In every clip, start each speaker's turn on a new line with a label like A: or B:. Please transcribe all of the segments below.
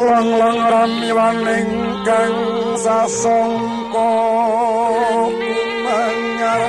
A: Lang-lang ramiwaning kang sasongko kumanyar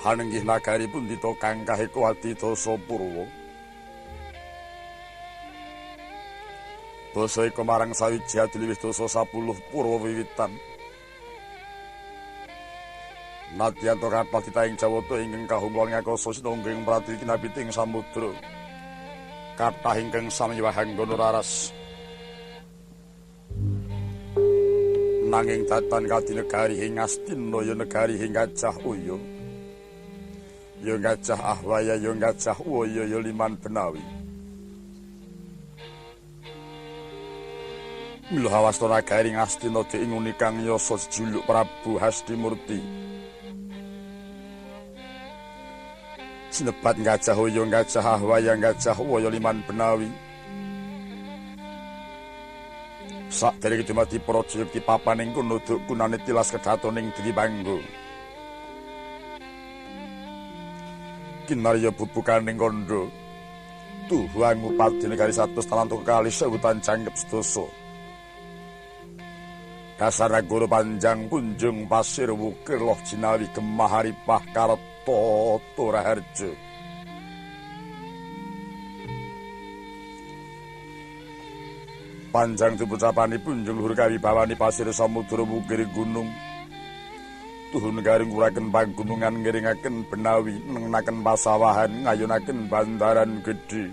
A: Hanenggih nagari pundita kang kaheka adidasa purwa. Basa ika marang sawiji adiluwih dasa 10 purwa wiwitan. Nadyan to kathah titahing Jawata ingkang kahumlan ngakasa sinungging pratiwi kinabiting samudra. Kathah ingkang sami wahanggana raras. Nanging datan kadi negari ing Astina ya negari ing Gajah Uya. Ya Gajah Ahwaya ya Gajah Waya ya Liman Benawi. Mila hawasta nagari Ngastina diinguni kang yasa jejuluk Prabu Hastimurti. Sinebat Gajah Uya, Gajah Ahwaya, Gajah Waya Liman Benawi. Sakderenge dumadi praja yekti papaning kono duk kunane tilas kedhatoning Dwipangga. Kinarya bubukaning kandha tuhu angupadi negari 100 talantuk kali sewutan jangkep sedasa. Dasar nagara panjang kunjung pasir wukir loh jinawi gemah haripah karta Toraharja. Panjang dipucapani punjung luhur kawibawani pasir samudra wukir gunung. Tuhu negari nguraken pagunungan ngiringaken benawi nengenaken pasawahan ngayunaken bandaran gedhe.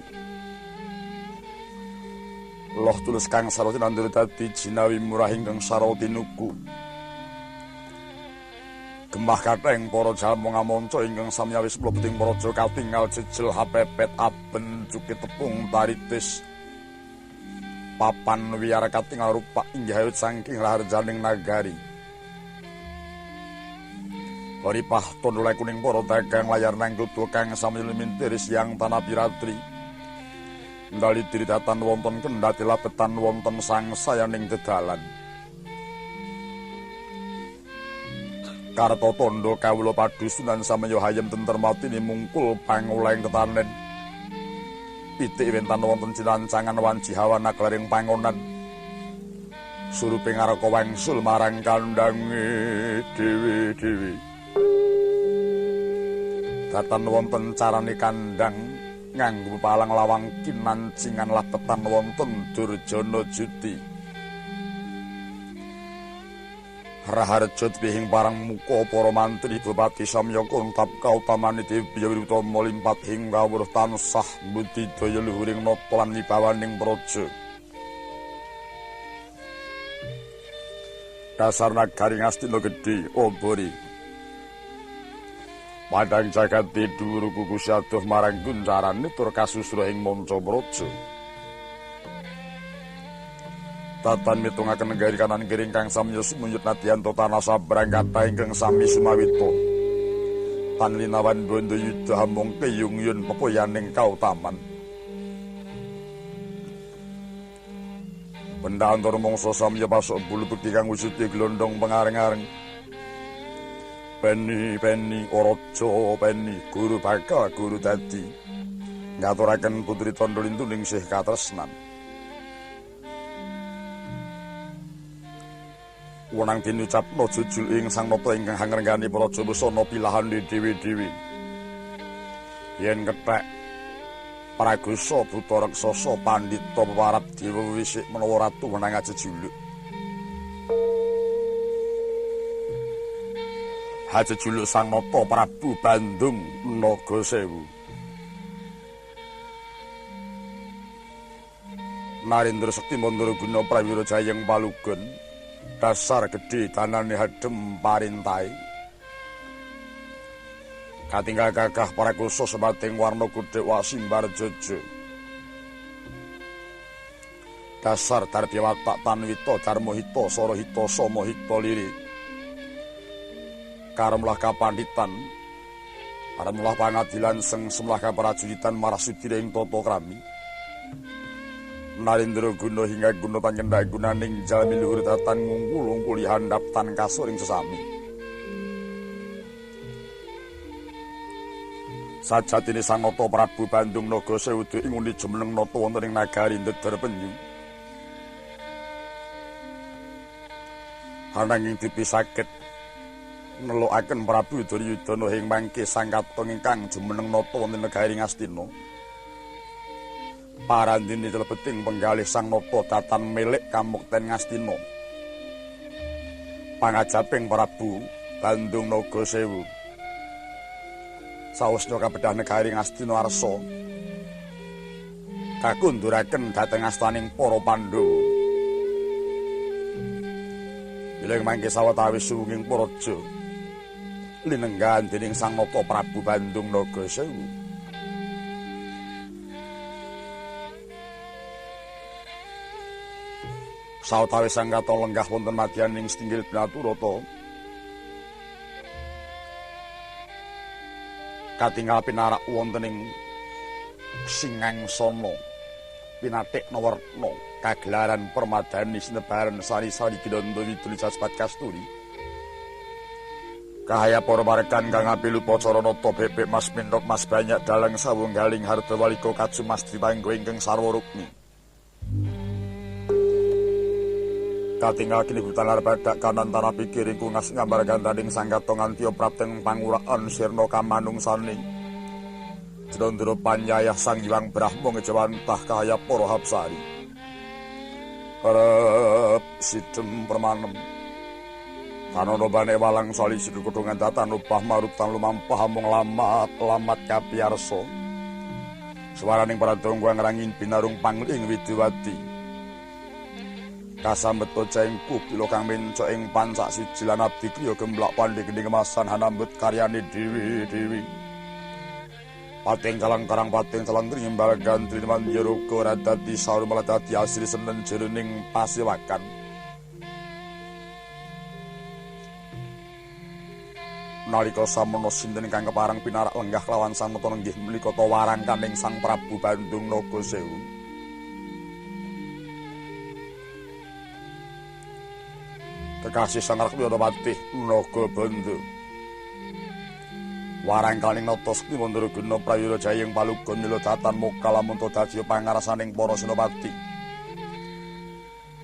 A: Loh tulus kang sarwati nandur dadi jinawi murah ingkang sarwati nuku. Gemah kathah para jalma ngamanca ingkang samyawis mlebu ing praja katingal jejel hapepet aben cuki tepung taritis. Papan wiyara katingal rupak inggih hayut saking raharjaning nagari. Ripah tondolai kuning para dagang layar nang kutu kang sami lumintir siang tanah piratri. Ndali diri datan wonten kendhati labetan wonten sangsayaning dedalan. Karta tondo kawula padusunan samya hayem tentrem atine mungkul pangolahing tetanen. Pitik wentan wonten cilancangan wanci hawa naglaring pangonan. Surupe ngaraka wangsul marang kandhange dhewe-dhewe. Datan wonten carane kandhang nganggo palang lawang kinancingan labetan wonten Durjana Juti. Raharja tibihing parang muka para mantri bupati samya kuntap kautamane Dewi Wirutama limpat ing kawruh tansah budidaya luhuring nata lan wibawaning praja. Dasar nagari Ngastina gedhe obori. Padang jagate dhuwur kukus adoh marang kuncarane tur kasusra ing manca praja. Tatan mitungaken negari kanan kiri ingkang samya sumuyut nadyan tanah sabrang kathah ingkang sami sumawita. Tan linawan bondo yuda hamung keyung yun pepoyaning kautaman. Benda antara mangsa samya pasok bulu bekti kang wujude glondong pengareng-areng. Peni peni oraja peni guru bakal guru dadi. Ngaturaken putri Tandha Lintu ningsih katresnan. Wenang dinucapno jujul ing Sang Nata ingkang hangrenggani praja busana pilahane dhewe-dhewe. Yen kethek Pragosa buta raksasa pandhita peparap dewa wisik menawa ratu wenang ajejuluk. Ajejuluk Sang Nata Prabu Bandung Naga Sewu. Narendra Sekti Mandraguna Prawira Jayeng Palugon. Dasar gedhe tanane hadem parintahe. Katinggal gagah Prakosa sebating warna kudhek wasimbar jojo. Dasar darbi watak tanwita darmahita sarahita samahita liri. Karemlah kapanditan, karemlah pangadilan seng semlah kaprajuritan marah sudira ing tata krami. Narendra guna hingga guna tan kendhak gunaning jalmi luhur datan ngungkul-ungkuli handhap tan kasur ing sesami. Sajatine Sang Nata Prabu Bandung Naga Sewu ing undi jumeneng nata wonten ing nagari Ndedar Penyu. Ananging dipisakit nelukaken Prabu Duryudana ing mangke sang katon ingkang jumeneng nata wonten negari Ngastina. Parandene celebeting penggalih Sang Nata datan milik kamukten Ngastina. Pangajaping Prabu Bandung Naga Sewu. Sawisna kabedah negari Ngastina arsa kakunduraken dhateng astaning para Pandhawa. Bilih mangke sawetawis suwunging praja linenggahan dening Sang Nata Prabu Bandung Naga Sewu. Sawetawis sang katon lenggah wonten madyaning setinggil Binaturata. Katingal pinarak wonten ing Singangsana pinatik nawarna kagelaran permadani sinebaran sari-sari ginanda widuli jaspat kasturi. Kahaya para parekan kang apilu upacara nata bebek mas mintok mas banyak dalang sawunggaling harta walika kajumas dipanggo ingkang sarwa rukmi. Katingal kini butan badak kanan tanah pikir ingkung ngas gambar gandaning sang katon nganti prapteng panguraan sirna kamanungsane. Jrondro panyayah Sang Hyang Brahma ngejawantah kahaya para hapsari. Kerep sidem permanem. Tanono bane walang salisi kekudungan datan upah marutan lumampah amung lamat lamat kapiyarsa. Swaraning pradonga ngrangin binarung pangling widiwati. Kasambet oceng kupilo kang mencok ing pancak siji lan abdi kriya gemblak pandhe gending kemasan hanambut karyane dewi-dewi. Pating calang karang pating calang trimbal gantri manjero ora dadi saur malah dadi asri senen jroning pasiwakan. Nalika samono sinten ingkang kepareng pinarak lenggah kelawan Sang Nata nenggih menika warangkaning Sang Prabu Bandung Naga Sewu. Kekasih Sang Rakyata Patih Naga Bandha. Warangkaning nata sekti Mandraguna Prawira Jayeng Palugon mila datan muka lamun dadi pangarasaning para senopati.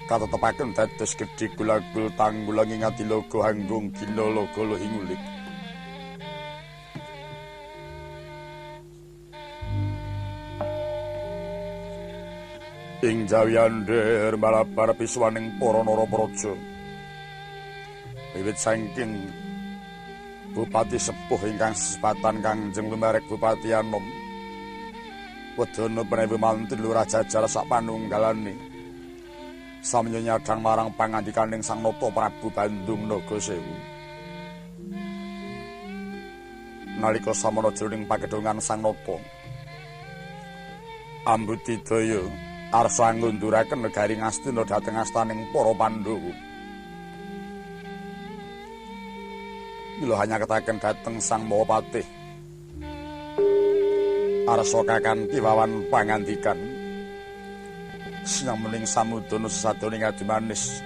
A: Katetepaken dados gedhe gulagul tanggulangi ngadiloga hanggung ginalaga hingulik. Ing jawiander malabar piswaning para nara praja. Wiwit saking Bupati sepuh ingkang sesepatan Kangjeng Lumerek Bupati Anom. Wedana penewu mantri lurah jajar sak panunggalane. Samya nyadang marang pangandikaning Sang Nata Prabu Bandung Naga Sewu. Nalika samana jroning pagedhongan Sang Nata, ambudidaya arsa ngunduraken negari Ngastina dhateng astaning para Pandhawa. Mila hanyaketaken dhateng Sang Mahapatih arsa kakanthi wawan pangandikan sinambening samudana sesadoning adumanis.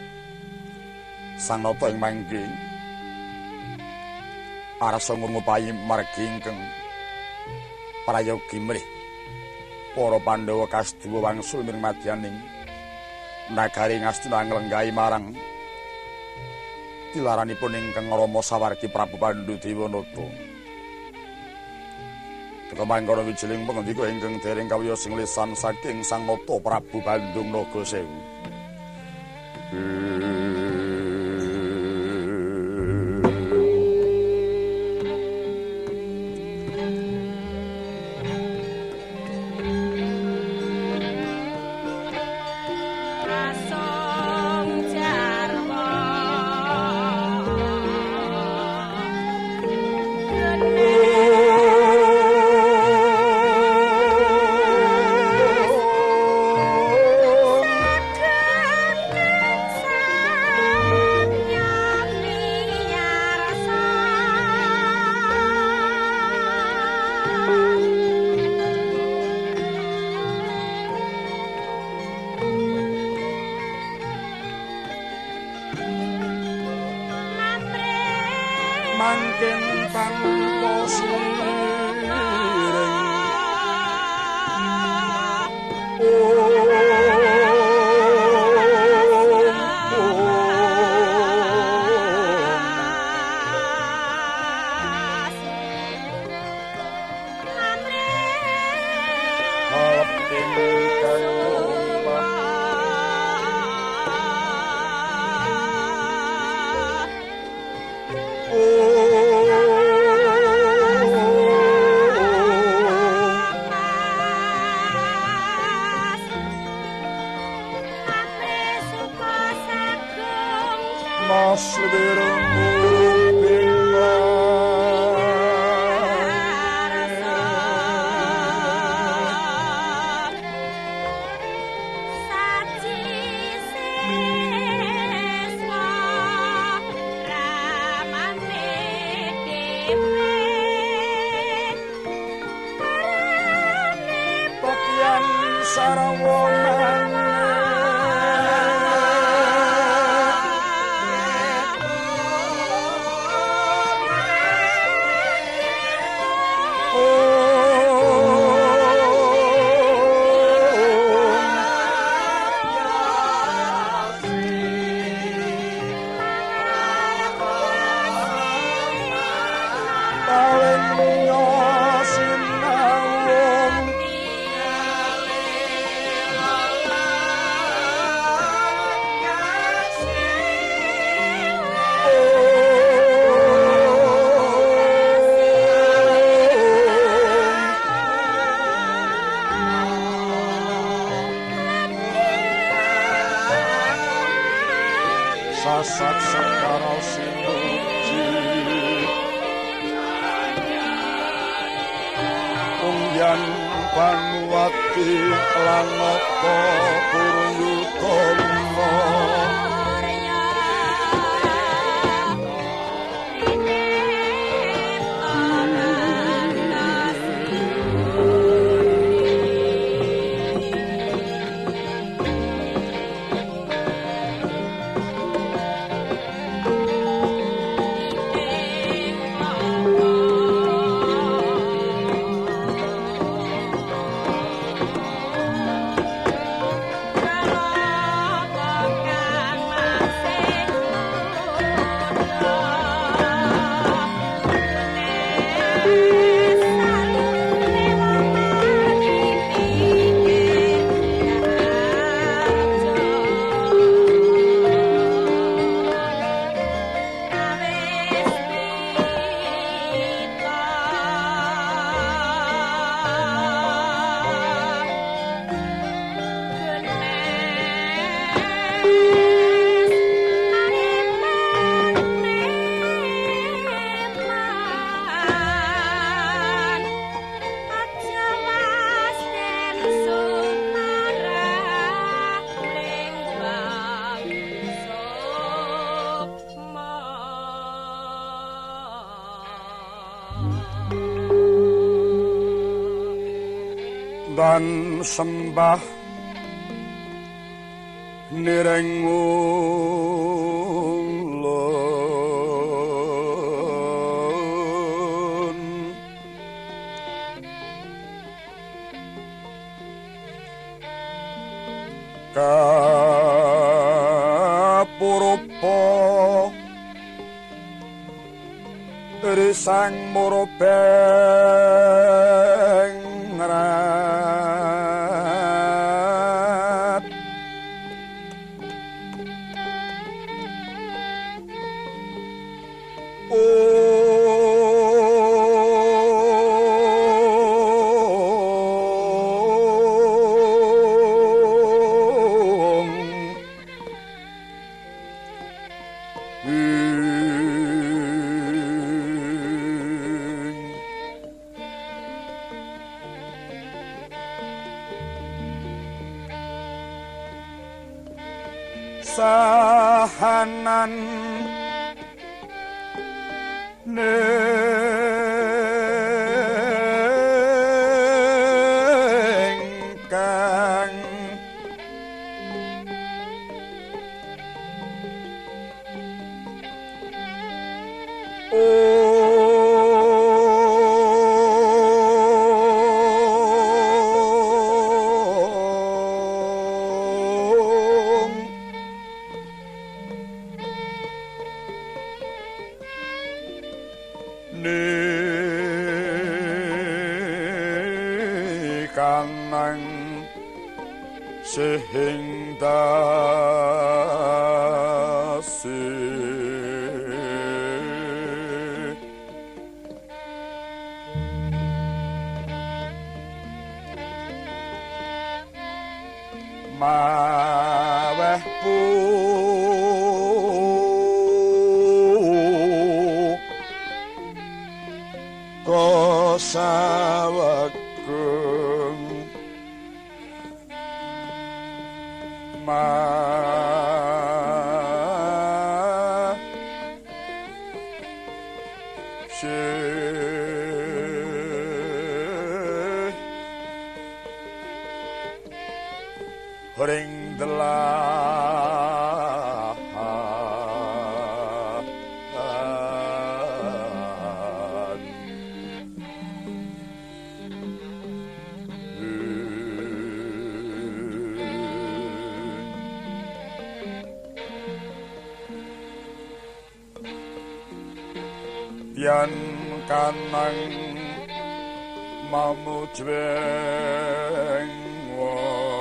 A: Sang Nata ing mangke arsa ngupayi margi ingkang prayogi mrih para Pandhawa kasduwa wangsul miring madyaning nagari Ngastina nglenggahi marang tilaranipun ingkang Rama sawargi Prabu Pandu Dewanata. Teka mangkono wijiling pangandika ingkang dereng kawiyos ing lisan saking Sang Nata Prabu Bandung Naga Sewu. Mangken tanpa siring Sasat sekara sinuji Ungyan Panuwati lan Nata Puryutama.
B: Kang
A: Dan sembah nireng ulun kapurupa risang murubeng rat sahanan nengkang nikanang sihing dasi maweh pu kosawekung ma ring delah yan kanang mamujweng wa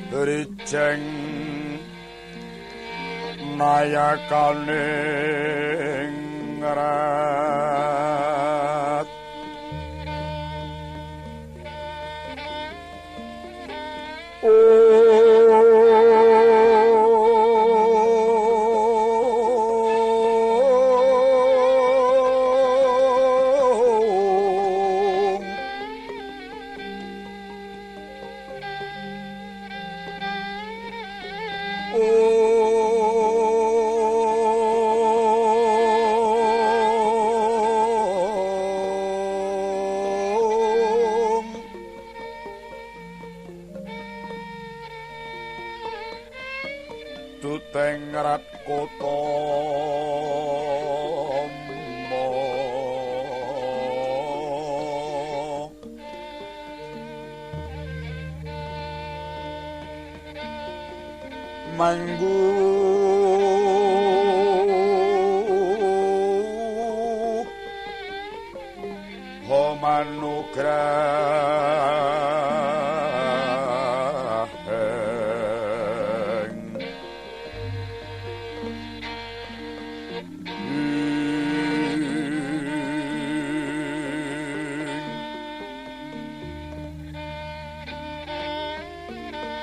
A: Rijeng nayakaning rat Tutengrat kota manggu homanugraheng.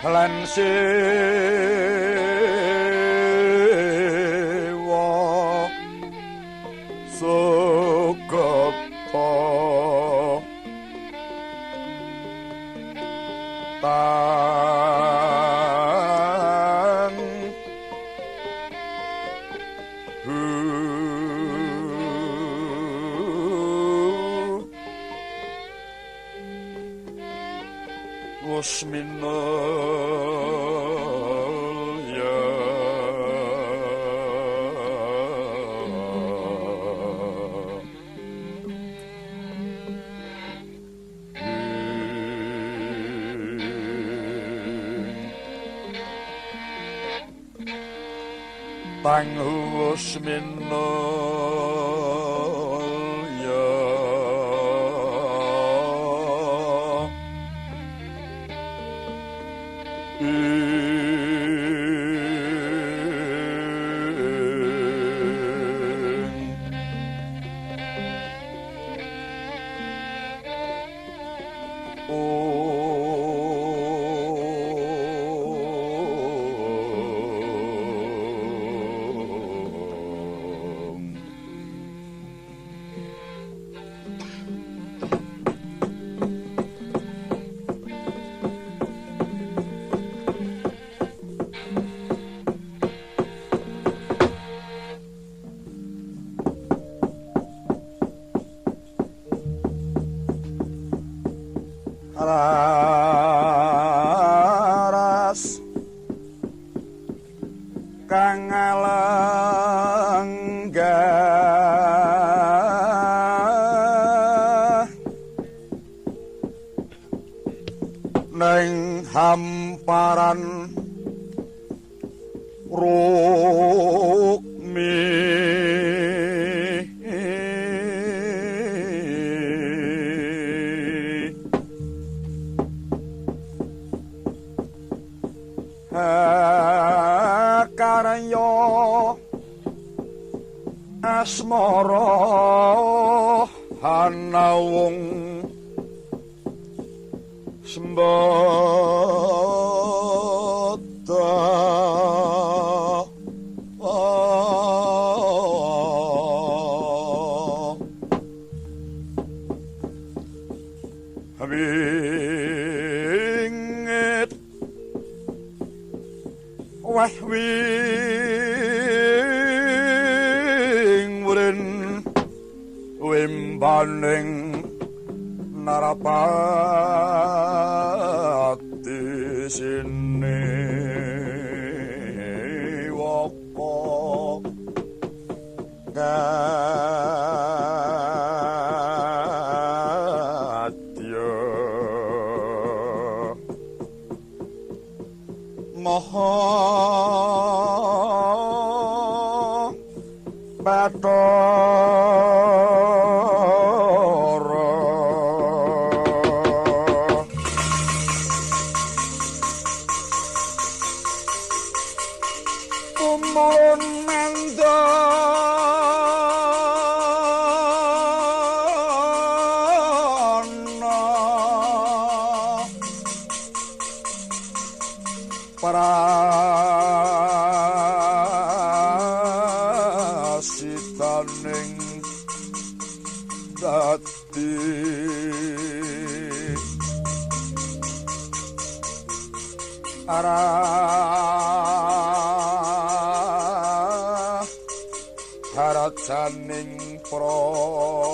A: Lan siwa sugata tang Usminalya Tanghu Usminalya Raras kang alenggah ning hamparan rukmi karya asmara hanawung sembada wingit wah wing wren wimbaning narapati sini waka kadya maha Bathara Tumurun mandana prasitaning dadi arah harajaning praja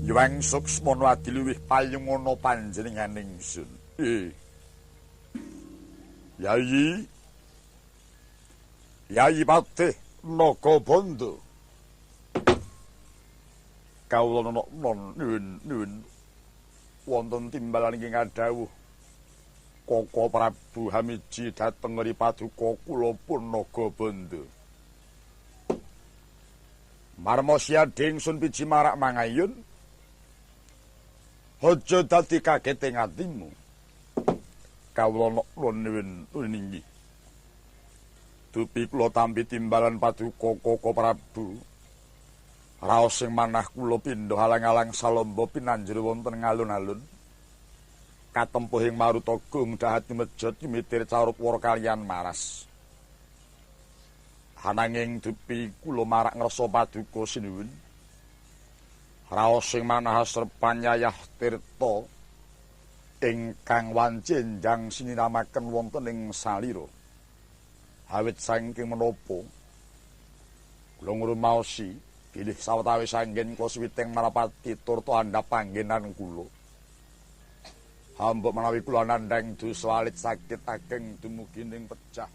A: Yuwang Suksmana adiluwih payungana panjenengan ingsun. Yayi Yayi Patih Nagabandha. Kawula non nyuwun wonten timbalan ingkang adhawuh Koko Prabu Hamiji dhateng ri paduka kula pun Nagabandha. Marma siading sun piji marak mangayun. Aja dadi kaget ing atimu. Kawula nuwun ninggi. Dupi kula tampi timbalan paduka Koko Prabu. Raos sing manah kula pindha alang-alang salamba pinanjur wonten ngalun-alun. Katempuh ing Marutagung dahat mejot mitir carup wara kaliyan maras. Ananging dupi kula marak ngrasa paduka sinuwun. Raos sing manah asrepan Yayah Tirta ingkang wanci enjang sininamaken wonten ing salira. Awit saking menapa kula ngrumaosi bilih sawetawis anggen kula suwiting marapati turta andhap panggenan kula. Hamba menawi kula nandhang dosa alit sakit ageng dumugi ning pecah.